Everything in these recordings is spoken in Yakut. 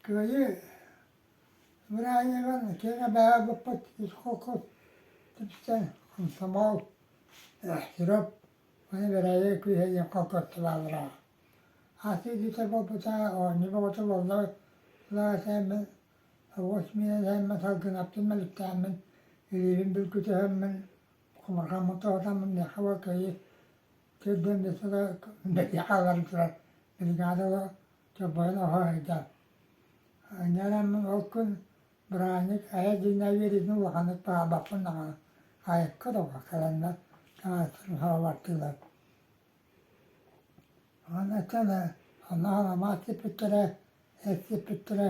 Кыайыы бырааһынньыгын киэҥ эбээҕэ баппыт үс холкуос түмсэн комсомол, сироп уонна бэрээдэк күүһэ диэн холкуостар бааллара. Аас ыйдыыта буолбута, оонньуу бөҕөтө буолла быһаатааммын, оҕус миинэн салгынаппын мэликтээммин, илиибин бүлгүтүһэммин, хомурҕаммын тоһутаммын миэхэ буол кыайыы төрдүөн да сыла бэлиэ хаалларан турар бригада чорбойон оһо сылдьар. Инньэ ол күн бырааһынньык айа дьиҥнээх үөрүүтүн улаханнык баҕарбаппын даҕаны айыкка да кэлэннэр таҥастарын сабалартыылар. Уонна онно аламаат сиппиттэрэ, эт сиппиттэрэ,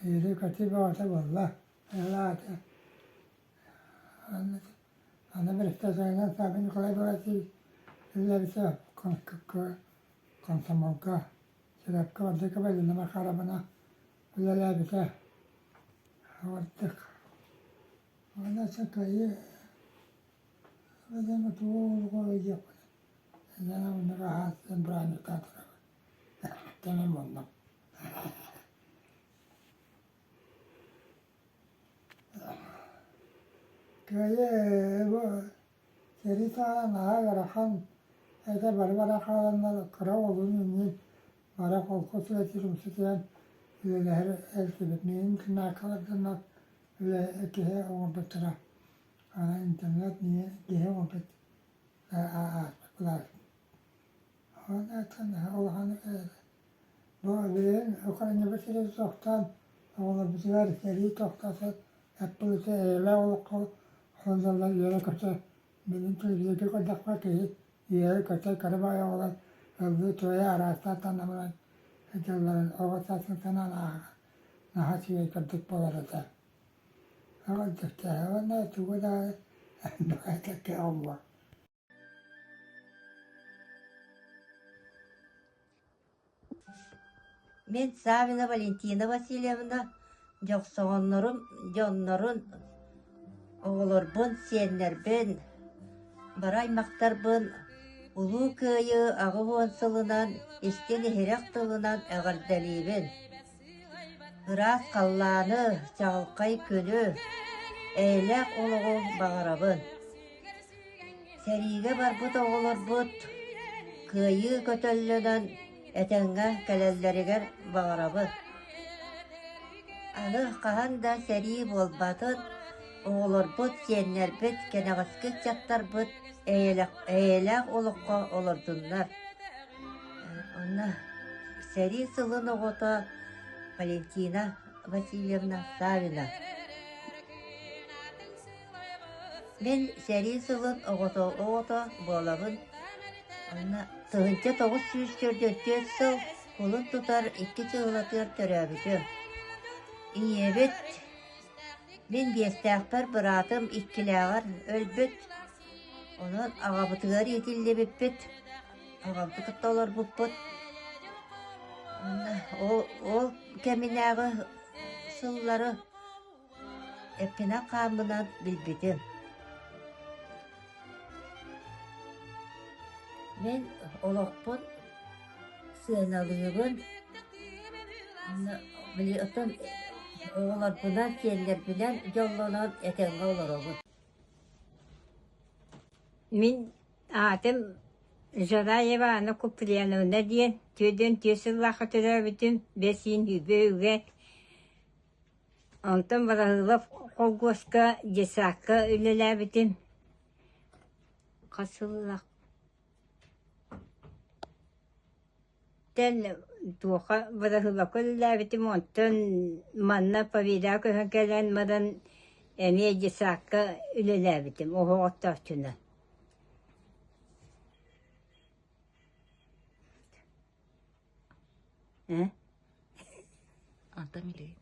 үөрүү-көтүү бөҕөтө буолла. Ылаата аны бэрэссэдээтэлинэн Савва Николай Васильевич үлэлээбитэ комсомолга Сирэпкэ Владыка Валентина Макаровна үлэлээбитэ. Ордук. Уонна кыайыы Видимо, тугу диэхпин инньэ оннук аһааттан бырааһынньыктаан турабын. Тэмин муннум. Кыайыы бу сэрии саҕана наһаа ыарахан этэ бары бара хааланнар кыра уолун иннин бара холкуос үлэтигэр умса түһэн үлэлэһэр этибит. Миигин кымаакаларданнар үлэ киһи оҥорбуттара. Аны интернет киһи оҥорбут ааспыт кылаас. Онон улахан бу билигин Украинабыт сирин тохтоон оҕолорбутугар сэрии тохтоото эппилитэ эйэлээх олоххо сылдьаллар үөрэ-көтө билигин телевизорга көрдөххө киһи үөрэ-көтө кыра баҕайы оҕолор ыллыы-туойа араастаан таҥнан сылдьалларын оҕо саасын санаан ааҕа наһаа үчүгэй курдук буолар этэ. Уонна тугу да буолла. Мин Савина Валентина Васильевна дьохсоҕоннорум дьоннорун, оҕолорбун, сиэннэрбин, бары аймахтарбын Улуу Кыайыы 80 сылынан истиҥ-иһирэх тылынан эҕэрдэлиибин! Ыраас халлааны, чаҕылхай күнү, эйэлээх олоҕу баҕарабын! Сэриигэ барбыт оҕолорбут кыайыы көтөллөнөн этэҥҥэ кэлэллэригэр баҕарабын. Аны хаһан да сэрии буолбатын, оҕолорбут, сиэннэрбит, кэнэҕэски ыччаттарбыт эйэлээх олоххо олордуннар. Онно сэрии сылын оҕото Валентина Васильевна Савина. Мин сэрии сылын оҕото оҕото буолабын. Онно 1944 сыл кулун тутар икки чыһылатыгар төрөөбүтүм. Ийэбит мин биэстээхпэр быраатым иккилээҕэр өлбүт. Онон аҕабытыгар иитиллибиппит, аҕабыты кытта олорбуппут. Онно ол, ол кэминээҕи сыллары Эппинэн-хааммынан билбитим. Мин олохпун сыаналыыбын, били оттон оҕолорбунан, сиэннэрбинэн дьоллонон этэҥҥэ олоробун. Мин аатым Жараева Анна Куприяновна диэн, 44 сыллаахха төрөөбүтүм, бэс иин үгэ Онтон Вороһилов холкуоска детсадка үлэлээбитим хас сыллаах туохха Вороһиловка үлэлээбитим онтон манна Победаҕа көһөн кэлэн баран эмиэ детсадка үлэлээбитим оһох оттооччунан. Э? Антон билигин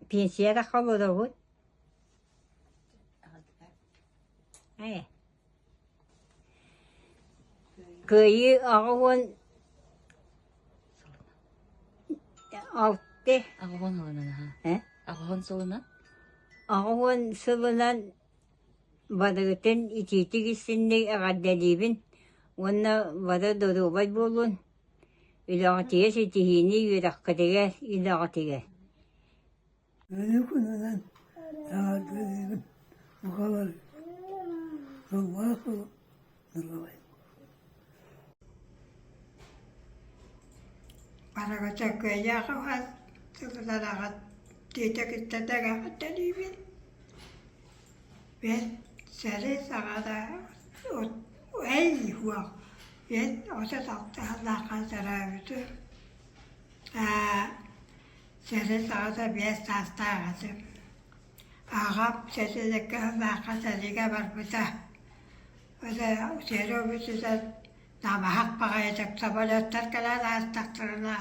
Пенсияҕа олоробут. Ээ. Кыайыы 86 80 сылынан аха. Э? 80 сылынан 80 сылынан барыгытын итиитик истинник эҕэрдэлиибин уонна бары доруобай буолун. Үлэҕитигэр ситиһиини, үөрэххитигэр, үлэҕитигэр. Өлүү күнүнэн эҕэрдэлиибин бука бары дьоллоох буолуҥ, доруобай. Барыгыта кыайаах уһат тыллараҕыт диэтэ кытта тэҥэҕиттэлиибин. Бэт сэрии саҕана эй уох бэт 36 сыллаахха төрөөбүтүм. Аа сэрии саҕана 5 саастаах этим. Аҕам сэтинньиккэ сыллаахха сэриигэ барбыта. Өтө сэрии бүтүтэн намыһах баҕайытык самолеттар кэлэн аастахтарына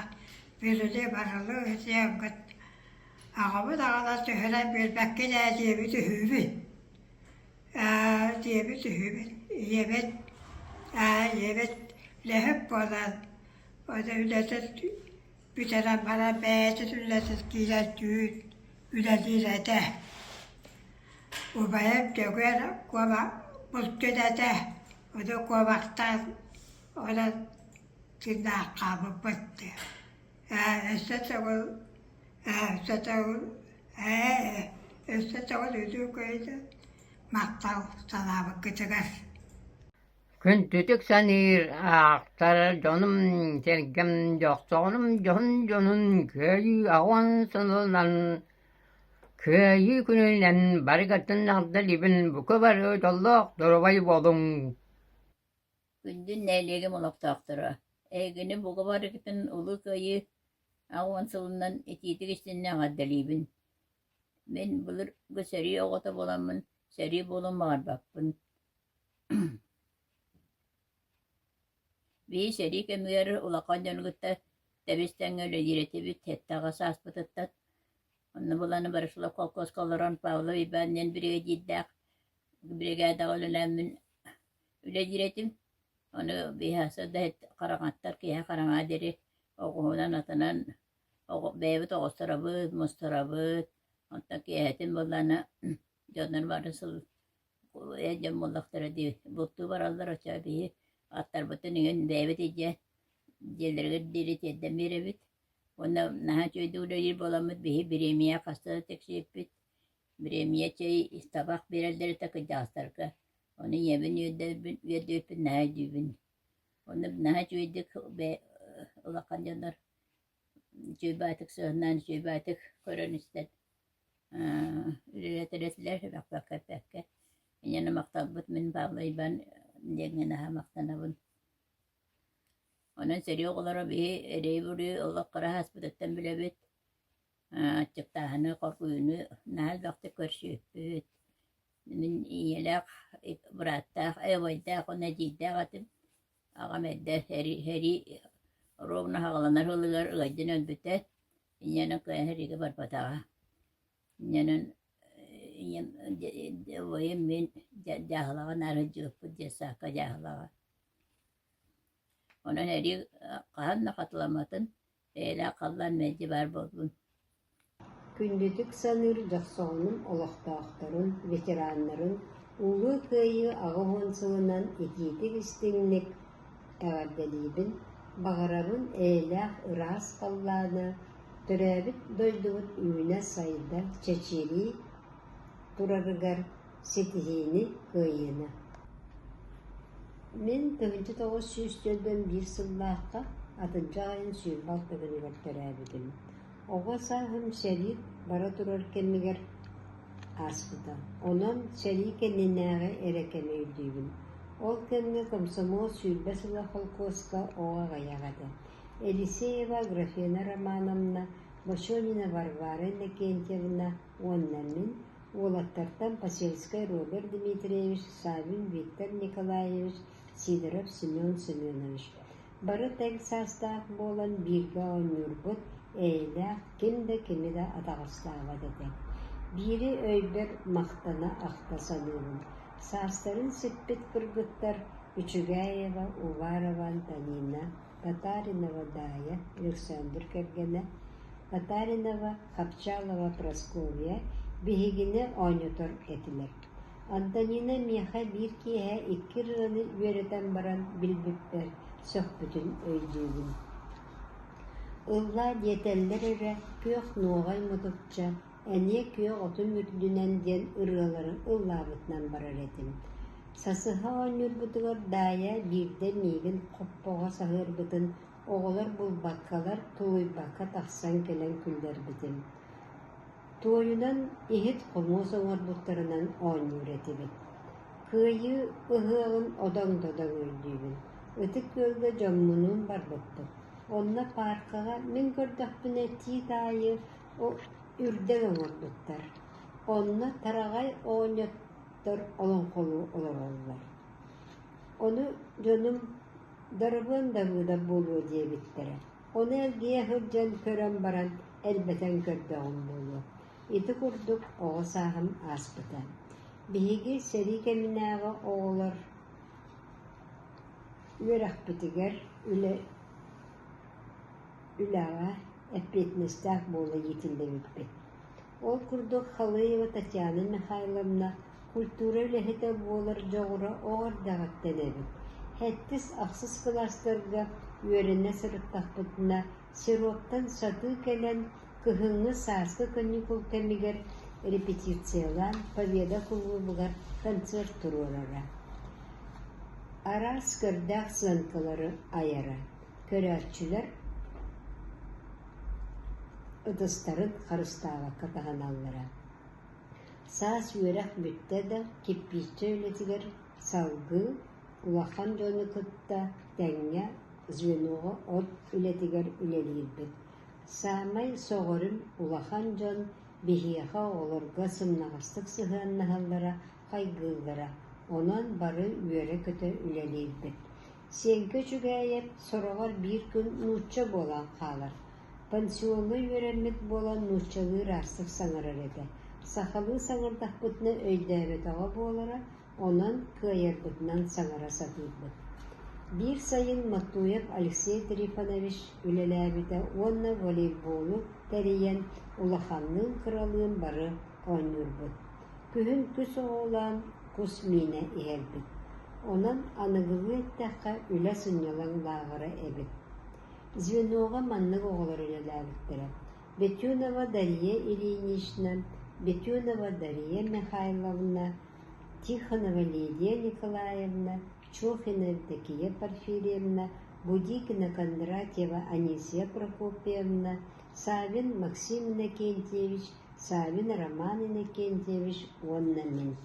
бирини барылыы сытыаммыт аҕабыт аҕала түһэрэн биэрбэккин ээ диэбит үһүбүн. Ээ диэбит үһүбүн. Ийэбит ээ ийэбит үлэһит буолан ону үлэтин бүтэрэн баран бэйэтин үлэтин киирэн түүн үлэлиир этэ. Убайым Дьөгүөр куоба булчут этэ. Ону куобахтаан онон тыыннаах хаалбыппыт. Ээ өссө төгүл ээ өссө төгүл ээ өссө төгүл үтүө күнү махтал санаабыккытыгар. Күндүтүк саныыр аахтар дьонум-сэргэм дьохсоҕонум дьоһун дьонун кыайыы аҕуон сылынан Кыайыы күнүнэн барыгытын эҕэрдэлиибин бука бары дьоллоох доруобай буолуҥ! Күндү нэһилиэгим олохтоохторо, эһигини бука барыгытын Улуу Кыайыы 80 сылынан итиитик истиннэ эҕэрдэлиибин. Мин былыргы сэрии оҕото буоламмын, сэрии буолуон баҕарбаппын. Биһи сэрии кэмигэр улахан дьону кытта тэбис-тэҥҥэ үлэлиир этибит, эттэҕэ сааспытыттан. Онно булан Ворошилов холкуоска олорон Павлов Иван диэн биригэдьиирдээх биригээдэҕэ үлэлээммин үлэлиир этим. Ону биһиэхэ да хараҥаттар киэһэ хараҥаҕа диэри оҕуһунан, атынан бэйэбит оҕустарабыт, мустарабыт. Онтон киэһэтин буоллаҕына дьоннор бары сыл эр дьон буоллахтара дии бултуу бараллар оччоҕо биһи аттарбытын иҥэн бэйэбит илдьэ дьиэлэригэр диэри тиэрдэн биэрэбит. Уонна наһаа үчүгэйдик үлэлиир буоламмыт биһи бириэмийэ хаста да тиксибиппит. Бириэмийэ чэй, табах биэрэллэр этэ кырдьаҕастарга. Ону ийэбин үөрдэбин үөрдүбүппүн наһаа өйдүүбүн. Онно наһаа үчүгэйдик улахан дьоннор үчүгэй баҕайытык сыһыннаан, үчүгэй баҕайытык көрөн-истэн үлэлэтэр этилэр эппэккэ. Инньэ махталбыт мин Павла Иван диэҥҥэ наһаа махтанабын. Онон сэрии оҕолоро биһи эрэйи-буруйу олох кыра ааспытыттан билэбит. Аччыктааһыны, хоргуйууну наһаа элбэхтик көрсүбүппүт. Мин ийэлээх, бырааттаах, убайдаах уонна эдьиийдээх этим. Аҕам эрдэ сэрии ровно саҕаланар сылыгар ыалдьан өлбүтэ. Инньэ кыайан сэриигэ барбатаҕа. Инньэ ийэм убайым мин дьааһылаҕа наар сылдьыбыппыт детсадка дьааһылаҕа. Онон эрии хаһан да хатыламматын, бэйэлээх халлаан мэлдьи баар буоллун. Күндүтүк саныыр Дьохсоҕонум олохтоохторун, ветераннарын Улуу Кыайыы 80 сылынан итиитик-истиҥник эҕэрдэлиибин, баҕарабын эйэлээх ыраас халлааны, төрөөбүт дойдубут үүнэ-сайда, чэчирии турарыгар ситиһиини, кыайыыны. Мин 1941 сыллаахха атырдьах ыйын 26 күнүгэр төрөөбүтүм. Оҕо сааһым сэрии бара турар кэмигэр ааспыта. Онон сэрии кэннинээҕи эрэ кэми өйдүүбүн. Ол кэмҥэ Комсомол 20 сыла холкуоска оҕо аҕыйах этэ. Елисеева Аграфена Романовна, Бочонина Варвара Иннокентьевна уонна мин уолаттартан Посельскай Роберт Дмитриевич, Саввин Виктор Николаевич, Сидоров Семен Семенович. Бары тэҥ саастаах буолан бииргэ оонньуурбут, эйэлээх, ким да кими да атаҕастаабат этэ. Биири өйбөр махтана ахта саныыбын. Саастарын сиппит кыргыттар Үчүгээева, Уварова Антонина, Татаринова Даайа, Александр кэргэнэ, Татаринова, Хапчалова Прасковья биһигини оонньотор этилэр. Антонина миэхэ биир киэһэ икки ырыаны үөрэтэн баран билбиппэр сөхпүтүн өйдүүбүн. Ыллаа диэтэллэр эрэ, күөх нуоҕай мутукча, эниэ күөх отум үрдүнэн диэн ырыалары ыллаабытынан барар этим. Сасыһа оонньуурбутугар Даайа биирдэ миигин хоппоҕо саһыарбытын оҕолор булбаккалар, тулуйбакка тахсан кэлэн күллэрбитим. Туойунан иһит-хомуос оҥорбуттарынан оонньуур этибит. Кыайыы ыһыаҕын одоҥ-додоҥ өйдүүбүн. Ытык Күөлгэ дьоммунуун барбыппыт. Онно пааркаҕа мин көрдөхпүнэ тиит аайы үрдэл оҥорбуттар. Онно тараҕай оҕонньоттор олоҥхолуу олороллор. Ону дьонум Дарыбыан Давыдов буолуо диэбиттэрэ. Ону эргийэ сылдьан көрөн баран элбэтэн көрдөҕүм буолуо. Ити курдук оҕо сааһым ааспыта. Биһиги сэрии кэминээҕи оҕолор үөрэхпитигэр үлэ үлэҕэ эппиэтинэстээх буола иитиллибиппит. Ол курдук Халыева Татьяна Михайловна культура үлэһитэ буолар дьоҕура оҕо эрдэҕиттэн эбит. Сэттис-ахсыс кылаастарга үөрэнэ сырыттахпытына сироптан сатыы кэлэн кыһыҥҥы сааскы каникул кэмигэр репетициялаан Победа кулуубугар концерт туруорара. Араас көрдөөх сыаҥкалары айара. Көрөөччүлэр ытыстарын харыстаабакка таһыналлара. Саас үөрэх бүттэ да, кирпииччэ үлэтигэр салгыы улахан дьону кытта тэҥҥэ звеноҕа от үлэтигэр үлэлиирбит. Саамай сөҕөрүм улахан дьон биһиэхэ оҕолорго сымнаҕастык сыһыаннаһаллара, хайгыыллара, онон бары үөрэ-көтө үлэлиирбит. Сиэҥкэ Үчүгээйэп сороҕор биир күн нуучча буолан хаалар. Пансиоҥҥа үөрэммит буолан нууччалыы ыраастык саҥарар этэ. Сахалыы саҥардахпытына өйдөөбөтөҕө буолара, онон кыайарбытынан саҥара сатыырбыт. Биир сайын Маттуев Алексей Трифонович үлэлээбитэ уонна волейболу тэрийэн улаханныын-кыралыын бары оонньуурбут. Күһүн күс оҕолоон кус миинэ иһэрбит. Онон аныгылыы эттэххэ үлэ сынньалаҥ лааҕыра эбит. Звеноҕа маннык оҕолор үлэлээбиттэрэ: Бетюнова Дария Ильинична, Бетюнова Дария Михайловна, Тихонова Лидия Николаевна, Чохина Евдокия Порфирьевна, Будикина Кондратьева Анисия Прокопьевна, Савин Максим Иннокентьевич, Савин Роман Иннокентьевич уонна мин.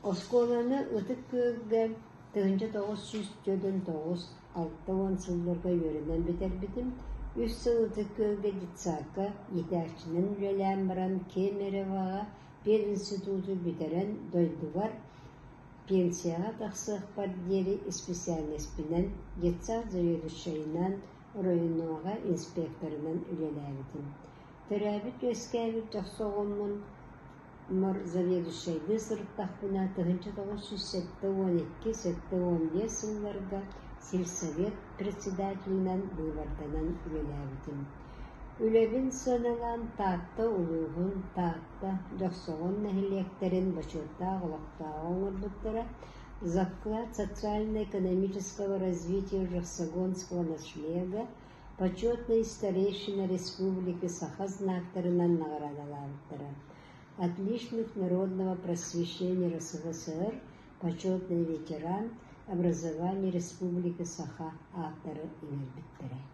Оскуоланы Ытык Күөлгэ 1949 60 сылларга үөрэнэн бүтэрбитим. Үс сыл Ытык Күөлгэ детсадка иитээччинэн үлэлээн баран Кемеровоҕа пединституту бүтэрэн дойдубар пенсияҕа тахсыахпар диэри исписээлинэспинэн детсад заведующайынан, оройуоннааҕы инспекторынан үлэлээбитим. Төрөөбүт-үөскээбит Дьохсоҕоммун заведующайдыы сырыттахпына 1972-75 сылларга сельсовет председателинэн быыбарданан үлэлээбитим. Үлэбин сыаналаан Таатта улууһун, Таатта, Дьохсоҕон нэһилиэктэрин бочуоттаах олохтооҕо оҥорбуттара, За вклад социально-экономического развития Жаксагонского ночлега Почетный старейшина Республики Саха знактарынан наҕараадалаабыттара. Отличник народного просвещения РСФСР, почетный ветеран образования Республики Саха ааттары иҥэрбиттэрэ.